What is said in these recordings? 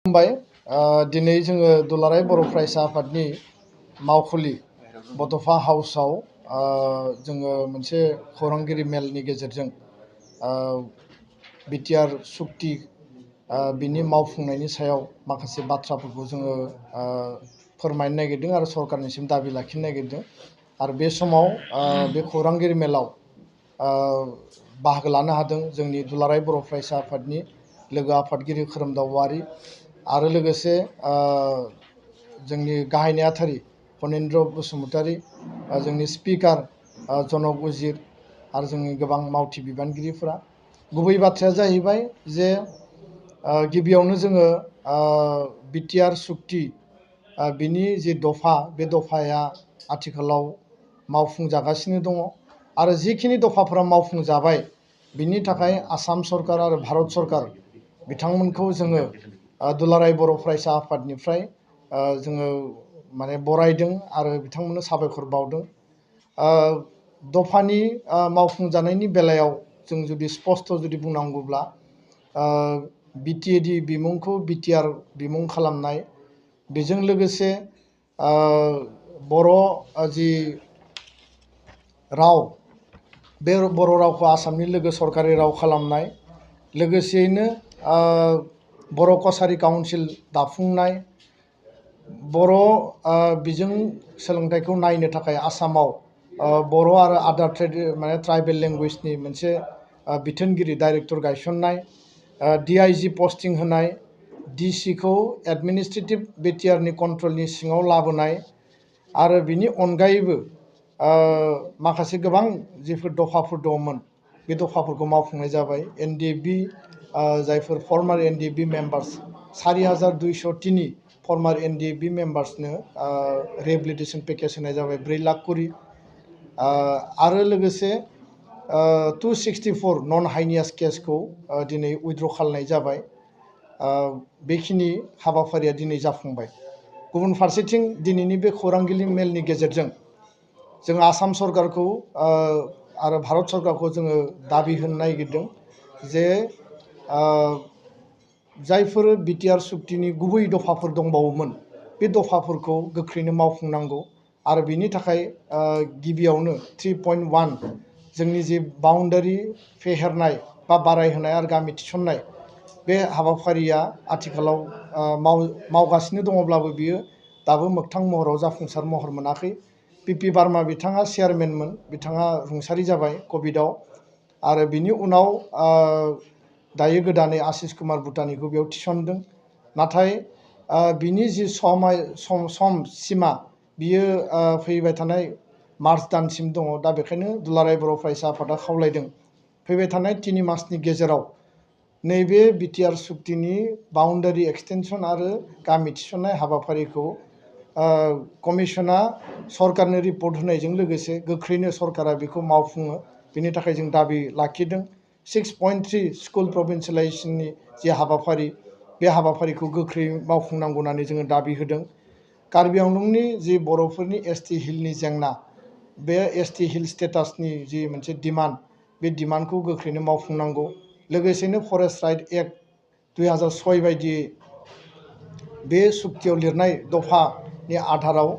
खुलुमबाय दिनै जोङो दुलाराय बर' फरायसा आफादनि मावखुलि बड'फा हाउसाव जोङो मोनसे खौरांगिरि मेलनि गेजेरजों बिटिआर सुक्ति बिनि मावफुंनायनि सायाव माखासे बाथ्राफोरखौ जोङो फोरमायनो नागिरदों आरो सरकारनिसिम दाबि लाखिनो नागिरदों आरो बे समाव बे खौरांगिरि मेलाव बाहागो लानो हादों जोंनि दुलाराय बर' फरायसा आफादनि लोगो आफादगिरि खोरोमदाव औवारि आरो लोगोसे जोंनि गाहाय नेहाथारि फनेन्द्र बसुमतारी जोंनि स्पिकार जनक उजिर आरो जोंनि गोबां मावथि बिबानगिरिफोरा गुबै बाथ्राया जाहैबाय जे गिबियावनो जोङो बिटिआर सुक्ति बिनि जि दफा बे दफाया आथिखालाव मावफुंजागासिनो दङ आरो जिखिनि दफाफोरा मावफुंजाबाय बिनि थाखाय आसाम सरकार आरो भारत सरकार बिथांमोनखौ जोङो दुलाराय बर' फरायसा आफादनिफ्राय जोङो माने बरायदों आरो बिथांमोननो साबायखर बावदों दफानि मावफुंजानायनि बेलायाव जों जुदि स्पष्ट जुदि बुंनांगौब्ला बिटिएडि बिमुंखौ बिटिआर बिमुं खालामनाय बेजों लोगोसे बर' जि राव बे बर' रावखौ आसामनि लोगो सरकारि राव खालामनाय लोगोसेयैनो बर' कसारि काउन्सिल दाफुंनाय बर' बिजों सोलोंथाइखौ नायनो थाखाय आसामाव बर' आरो आदार माने ट्राइबेल लेंगुवेजनि मोनसे बिथोनगिरि डाइरेक्टर गायसननाय डिआइजि पस्टिं होनाय डिसिखौ एडमिनिस्ट्रेटिभ बिटिआरनि कन्ट्रलनि सिङाव लाबोनाय आरो बिनि अनगायैबो माखासे गोबां जिफोर दफाफोर दंमोन बे दफाफोरखौ मावफुंनाय जाबाय एनडिएफबि जायफोर फर्मार एनडिएफबि मेम्बार्स 4203 फर्मार एनडिएफबि मेम्बार्सनो रिहेबिलिटेसन पेकेज होनाय जाबाय 4 लाख करि आरो लोगोसे 264 नन हाइनियास केसखौ दिनै उइथड्र खालामनाय जाबाय बेखिनि हाबाफारिया दिनै जाफुंबाय गुबुन फारसेथिं दिनैनि बे खौरांगिरि मेलनि गेजेरजों जों आसाम सरकारखौ आरो भारत सरकारखौ जोङो दाबि होनो नागिरदों जे जायफोर बिटिआर सुक्तिनि गुबै दफाफोर दंबावोमोन बे दफाफोरखौ गोख्रैनो मावफुंनांगौ आरो बिनि थाखाय गिबियावनो 3.1 जोंनि जि बाउन्डारि फेहेरनाय बा बारायहोनाय आरो गामि थिसननाय बे हाबाफारिया आथिखालाव मावगासिनो दङब्लाबो बियो दाबो मोगथां महराव जाफुंसार महर मोनाखै पिपि बार्मा बिथाङा चेयारमेनमोन बिथाङा रुंसारि जाबाय कभिडआव आरो बिनि उनाव दायो गोदानै आशिष कुमार भुटानिखौ बेयाव थिसनदों नाथाय बिनि जि सम सिमा बियो फैबाय थानाय मार्च दानसिम दङ दा बेखायनो दुलाराय बर' फरायसा आफादा खावलायदों फैबाय थानाय 3 मासनि गेजेराव नैबे बिटिआर सुक्तिनि बाउन्डारि एक्सटेनसन आरो गामि थिसननाय हाबाफारिखौ कमिसना सरकारनो रिपर्ट होनायजों लोगोसे गोख्रैनो सरकारा बेखौ मावफुङो बेनि थाखाय जों दाबि लाखिदों 6.3 स्कुल प्रभिन्सियेलाइजेसननि जि हाबाफारि बे हाबाफारिखौ गोख्रै मावफुंनांगौ होननानै जोङो दाबि होदों कार्बि आंलंनि जि बर'फोरनि एसटि हिलनि जेंना बे एसटि हिल स्टेटासनि जि मोनसे डिमान्ड बे डिमान्डखौ गोख्रैनो मावफुंनांगौ लोगोसेनो फरेस्ट राइट एक्ट 2006 बायदियै बे सुक्तियाव लिरनाय दफानि आधाराव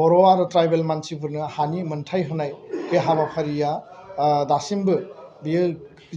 बर' आरो ट्राइबेल मानसिफोरनो हानि मोनथाय होनाय बे हाबाफारिया दासिमबो बियो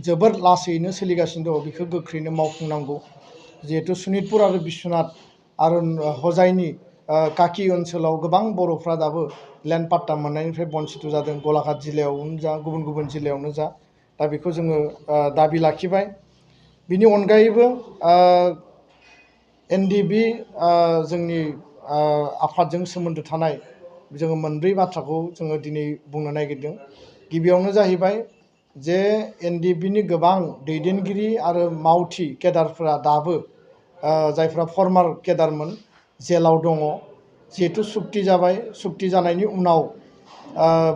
जोबोर लासैनो सोलिगासिनो दङ बेखौ गोख्रैनो मावफुंनांगौ जिहेतु सनितपुर आरो बिश्वनाथ आरो हजाइनि काकि ओनसोलाव गोबां बर'फ्रा दाबो लेन्ड पाट्टा मोननायनिफ्राय बन्सित जादों गलाघाट जिल्लायावनो जा गुबुन गुबुन जिल्लायावनो जा दा बेखौ जोङो दाबि लाखिबाय बिनि अनगायैबो एनडिएफबि जोंनि आफादजों सोमोन्दो थानाय जोङो मोनब्रै बाथ्राखौ जोङो दिनै बुंनो नागिरदों गिबियावनो जाहैबाय जे एनडिएफबिनि गोबां दैदेनगिरि आरो मावथि केडारफोरा दाबो जायफ्रा फर्मार केडारमोन जेलाव दङ जिहेतु सुक्ति जाबाय सुक्ति जानायनि उनाव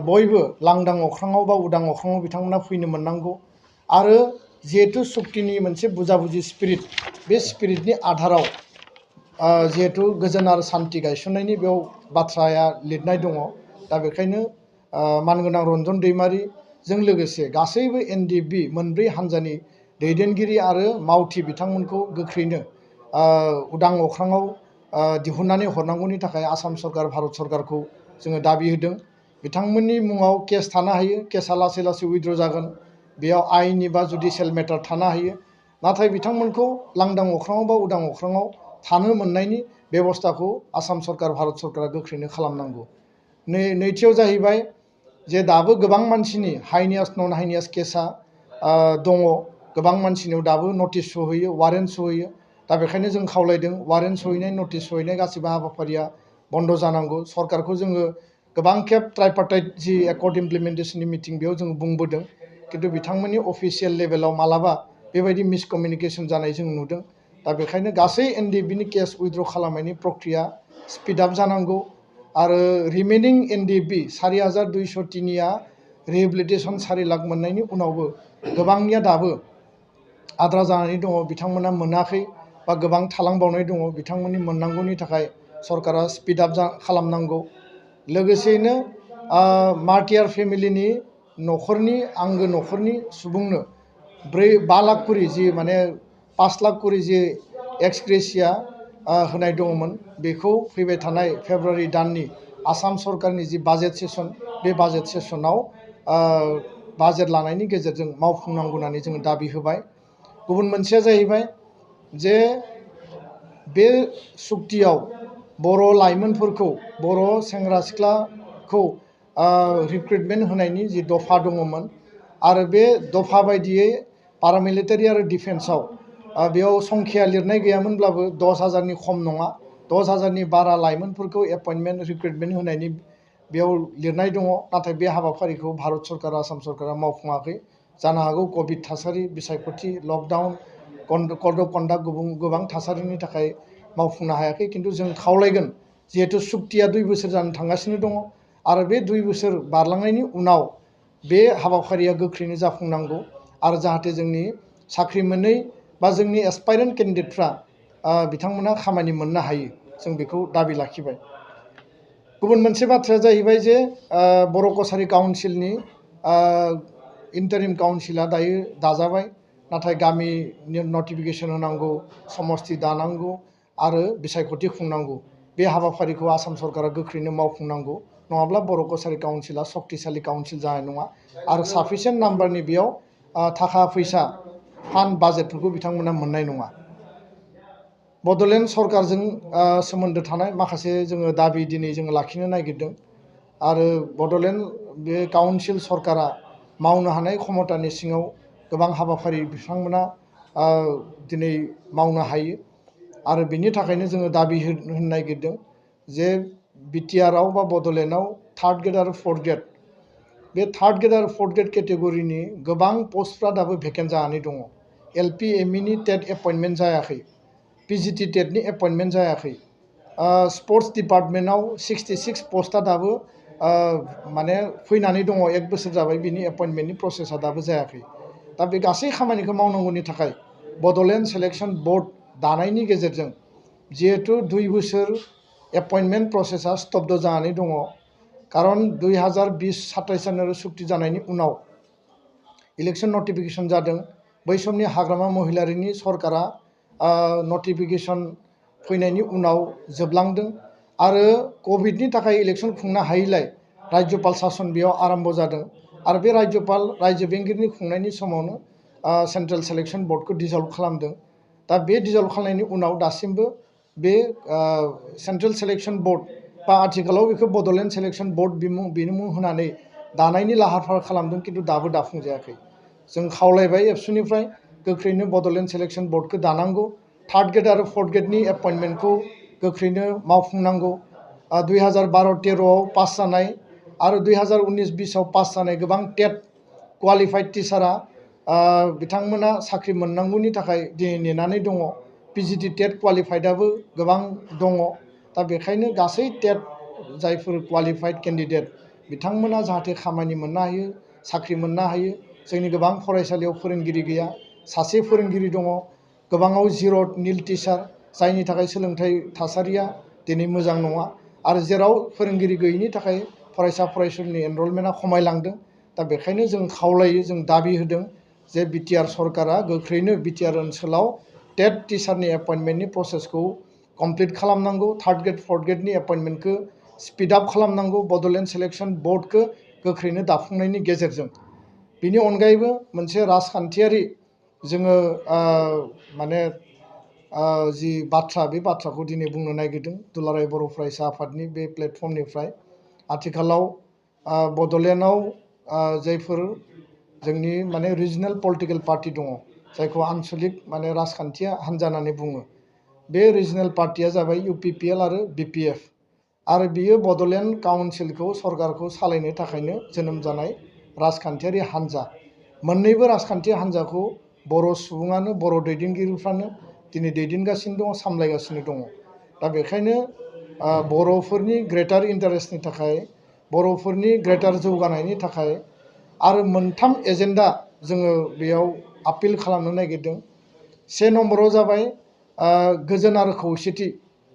बयबो लांदां अख्राङाव बा उदां अख्राङाव बिथांमोना फैनो मोननांगौ आरो जिहेतु सुक्तिनि मोनसे बुजाबुजि स्पिरिट बे स्पिरिटनि आधाराव जिहेतु गोजोन आरो सान्थि गायसननायनि बेयाव बाथ्राया लिरनाय दङ दा बेखायनो मानगोनां रन्जन दैमारिजों लोगोसे गासैबो एनडिएफबि मोनब्रै हान्जानि दैदेनगिरि आरो मावथि बिथांमोनखौ गोख्रैनो उदां अख्राङाव दिहुननानै हरनांगौनि थाखाय आसाम सरकार भारत सरकारखौ जोङो दाबि होदों। बिथांमोननि मुङाव केस थानो हायो, केसा लासै लासै उइथड्र जागोन, बेयाव आइननि बा जुडिशियेल मेटार थानो हायो, नाथाय बिथांमोनखौ लांदां अख्राङाव बा उदां अख्राङाव थानो मोननायनि बेबस्थाखौ आसाम सरकार भारत सरकारा गोख्रैनो खालामनांगौ। नैथियाव जाहैबाय जे दाबो गोबां मानसिनि हाइनियास नन हाइनियास केसा दङ, गोबां मानसिनियाव दाबो नटिस सहैयो, वारेन्ट सहैयो। दा बेखायनो जों खावलायदों वारेन्ट सहैनाय, नटिस सहैनाय गासिबो हाबाफारिया बन्द जानांगौ। सरकारखौ जोङो गोबां खेब ट्राइपार्टाइट जि एकर्ड इमप्लिमेन्टेसननि मिटिं बेयाव जों बुंबोदों, खिन्थु बिथांमोननि अफिसियेल लेभेलाव मालाबा बेबायदि मिसकमिउनिकेसन जानाय जों नुदों। दा बेखायनो गासै एनडिएफबिनि केस उइथड्र खालामनायनि प्रक्रिया स्पिड आप जानांगौ आरो रिमेनिं एनडिएफबि 4203निया रिहेबिलिटेसन 4 लाख मोननायनि उनावबो गोबांनिया दाबो आद्रा जानानै दङ, बिथांमोना मोनाखै बा गोबां थालांबावनाय दङ। बिथांमोननि मोननांगौनि थाखाय सरकारा स्पिड आप खालामनांगौ। लोगोसेयैनो मार्टियार फेमिलिनि न'खरनि आंगो न'खरनि सुबुंनो 5 लाख करि जि माने 5 लाख करि जि एक्सग्रेसिया होनाय दङमोन, बेखौ फैबाय थानाय फेब्रुवारि दाननि आसाम सरकारनि जि बाजेट सेसन, बे बाजेट सेसनाव बाजेट लानायनि गेजेरजों मावफुंनांगौ होननानै जोङो दाबि होबाय। गुबुन मोनसेया जाहैबाय जे बे सुक्तियाव बर' लाइमोनफोरखौ, बर' सेंग्रा सिख्लाखौ रिक्रुटमेन्ट होनायनि जि दफा दङमोन आरो बे दफा बायदियै पारामिलिटारि आरो डिफेन्सआव बेयाव संख्या लिरनाय गैयामोनब्लाबो 10,000नि खम नङा, 10,000नि बारा लाइमोनफोरखौ एपइन्टमेन्ट रिक्रुटमेन्ट होनायनि बेयाव लिरनाय दङ। नाथाय बे हाबाफारिखौ भारत सरकार, आसाम सरकारा मावफुङाखै। जानो हागौ कभिड थासारि, बिसायख'थि, लकडाउन, कड अफ कन्डाक्ट गोबां थासारिनि थाखाय मावफुंनो हायाखै। खिन्थु जों खावलायगोन, जिहेतु सुक्तिया 2 बोसोर जानो थांगासिनो दङ आरो बे 2 बोसोर बारलांनायनि उनाव बे हाबाफारिया गोख्रैनो जाफुंनांगौ आरो जाहाथे जोंनि साख्रि मोनै बा जोंनि एसपायरेन्ट केन्डिडेटफ्रा बिथांमोना खामानि मोननो हायो, जों बेखौ दाबि लाखिबाय। गुबुन मोनसे बाथ्राया जाहैबाय जे बर' कसारि काउन्सिलनि इन्टारिम काउन्सिला दायो दाजाबाय, नाथाय गामि नटिफिकेसन होनांगौ, समस्ति दानांगौ आरो बिसायख'थि खुंनांगौ। बे हाबाफारिखौ आसाम सरकारा गोख्रैनो मावफुंनांगौ, नङाब्ला बर' कसारि काउन्सिला सक्तिशालि काउन्सिल जानाय नङा आरो साफिसियेन्ट नाम्बारनि बेयाव थाखा फैसा फान्ड बाजेटफोरखौ बिथांमोना मोननाय नङा। बड'लेण्ड सरकारजों सोमोन्दो थानाय माखासे जोङो दाबि दिनै जोङो लाखिनो नागिरदों आरो बड'लेण्ड बे काउन्सिल सरकारा मावनो हानाय क्षमतानि सिङाव गोबां हाबाफारि बिथांमोना दिनै मावनो हायो आरो बिनि थाखायनो जोङो दाबि होनो नागिरदों जे बिटिआरआव बा बड'लेण्डआव 3rd ग्रेड आरो 4th ग्रेड, बे 3rd ग्रेड आरो 4th ग्रेड केटेगरिनि गोबां पस्टफ्रा दाबो भेकेन्ट जानानै दङ। एलपि एमइनि टेट एपइन्टमेन्ट जायाखै, पिजिटि टेटनि एपइन्टमेन्ट जायाखै। स्पर्ट्स डिपार्टमेन्टआव 66 पस्टआ दाबो माने फैनानै दङ, 1 बोसोर जाबाय, बिनि एपइन्टमेन्टनि प्रसेसा दाबो जायाखै। दा बे गासै खामानिखौ मावनांगौनि थाखाय बड'लेण्ड सेलेक्सन बर्ड दानायनि गेजेरजों जिहेतु 2 बोसोर एपइन्टमेन्ट प्रसेसा स्तब्ध जानानै दङ, खारन 2020-27 जानुवारि सुक्ति जानायनि उनाव इलेक्सन नटिफिकेसन जादों। बै समनि हाग्रामा महिलारिनि सरकारा नटिफिकेसन फैनायनि उनाव जोबलांदों आरो कभिडनि थाखाय इलेक्सन खुंनो हायैलाय राज्यपाल शासन बेयाव आरम्भ जादों आरो बे राज्यपाल रायजो बेंगिरिनि खुंनायनि समावनो सेन्ट्रेल सेलेक्सन बर्डखौ डिजल्भ खालामदों। दा बे डिजल्भ खालामनायनि उनाव दासिमबो बे सेन्ट्रेल सेलेक्सन बर्ड बा आथिखालाव बेखौ बड'लेण्ड सेलेक्सन बर्ड बिमुं होनानै दानायनि लाहार फाहार खालामदों, खिन्थु दाबो दाफुंजायाखै। जों खावलायबाय एबसुनिफ्राय गोख्रैनो बड'लेण्ड सेलेक्सन बर्डखौ दानांगौ, 3rd ग्रेड आरो 4th ग्रेडनि एपइन्टमेन्टखौ गोख्रैनो मावफुंनांगौ। 2012-13आव पास जानाय आरो 2019-20आव पास जानाय गोबां टेट क्वालिफाइड टिचारा बिथांमोना साख्रि मोननांगौनि थाखाय दिनै नेनानै दङ। पिजिटि टेट क्वालिफाइडआबो गोबां दङ। दा बेखायनो गासै टेट जायफोर क्वालिफाइड केन्डिडेट बिथांमोना जाहाथे खामानि मोननो हायो, साख्रि मोननो हायो। जोंनि गोबां फरायसालियाव फोरोंगिरि गैया, सासे फोरोंगिरि दङ, गोबाङाव जिर' निल टिचार, जायनि थाखाय सोलोंथाइ थासारिया दिनै मोजां नङा आरो जेराव फोरोंगिरि गैयैनि थाखाय फरायसा फरायसुलिनि एनरलमेन्टआ खमायलांदों। दा बेखायनो जों खावलायो, जों दाबि होदों जे बिटिआर सरकारा गोख्रैनो बिटिआर ओनसोलाव टेट टिचारनि एपइन्टमेन्टनि प्रसेसखौ कमप्लिट खालामनांगौ, थार्ड ग्रेड फर्थ ग्रेडनि एपइन्टमेन्टखौ स्पिड आप खालामनांगौ, बड'लेण्ड सिलेक्शन बर्डखौ गोख्रैनो दाफुंनायनि गेजेरजों। बिनि अनगायैबो मोनसे राजखान्थियारि जोङो माने जि बाथ्रा, बे बाथ्राखौ दिनै बुंनो नागिरदों दुलाराय बर' फरायसा आफादनि बे प्लेटफर्मनिफ्राय। आथिखालाव बड'लेण्डआव जायफोर जोंनि माने रिजनेल पलिटिकेल पार्टि दङ, जायखौ आनसलिक माने राजखान्थि हान्जा होननानै बुङो, बे रिजनेल पार्टिया जाबाय UPPL आरो BPF। आरो बियो बड'लेण्ड काउन्सिलखौ सरकारखौ सालायनो थाखायनो जोनोम जानाय राजखान्थियारि हान्जा। मोननैबो राजखान्थि हान्जाखौ बर' सुबुङानो, बर' दैदेनगिरिफ्रानो दिनै दैदेनगासिनो दङ, सामलायगासिनो दङ। दा बेखायनो बर'फोरनि ग्रेटार इन्टारेस्टनि थाखाय, बर'फोरनि ग्रेटार जौगानायनि थाखाय आरो मोनथाम एजेन्डा जोङो बेयाव आपिल खालामनो नागिरदों। से नम्बराव जाबाय गोजोन आरो खौसेथि।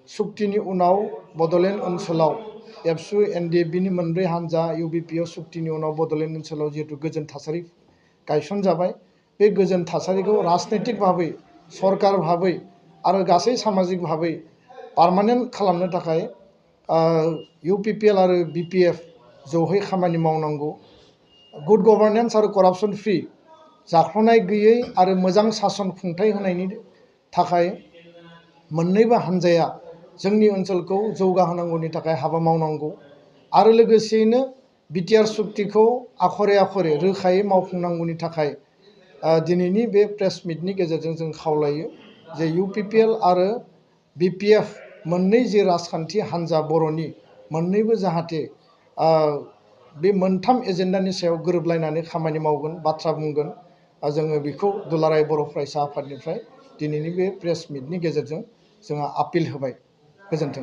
सुक्तिनि उनाव बड'लेण्ड ओनसोलाव एबसु NDFBनि मोनब्रै हान्जा UBPO सुक्तिनि उनाव बड'लेण्ड ओनसोलाव जिहेतु गोजोन थासारि गायसनजाबाय, बे गोजोन थासारिखौ राजनैतिक भाबै, सरकार भाबै आरो गासै सामाजिक भाबै पार्मानेन्ट खालामनो थाखाय UPPL आरो BPF ज'है खामानि मावनांगौ। गुड गभर्नेन्स आरो करापसन फ्रि, जाख्ल'नाय गैयै आरो मोजां सासन खुंथाय होनायनि थाखाय मोननैबो हान्जाया जोंनि ओनसोलखौ जौगाहोनांगौनि थाखाय हाबा मावनांगौ। आरो लोगोसेयैनो बिटिआर सुक्तिखौ आखरे आखरे रोखायै मावफुंनांगौनि थाखाय दिनैनि बे प्रेस मिटनि गेजेरजों जों खावलायो जे UPPL आरो BPF मोननै जे राजखान्थि हान्जा बर'नि, मोननैबो जाहाथे बे मोनथाम एजेन्डानि सायाव गोरोबलायनानै खामानि मावगोन, बाथ्रा बुंगोन। जोङो बेखौ दुलाराय बर' फरायसा आफादनिफ्राय दिनैनि बे प्रेस मिटनि गेजेरजों जोङो आपिल होबाय। गोजोन्थों।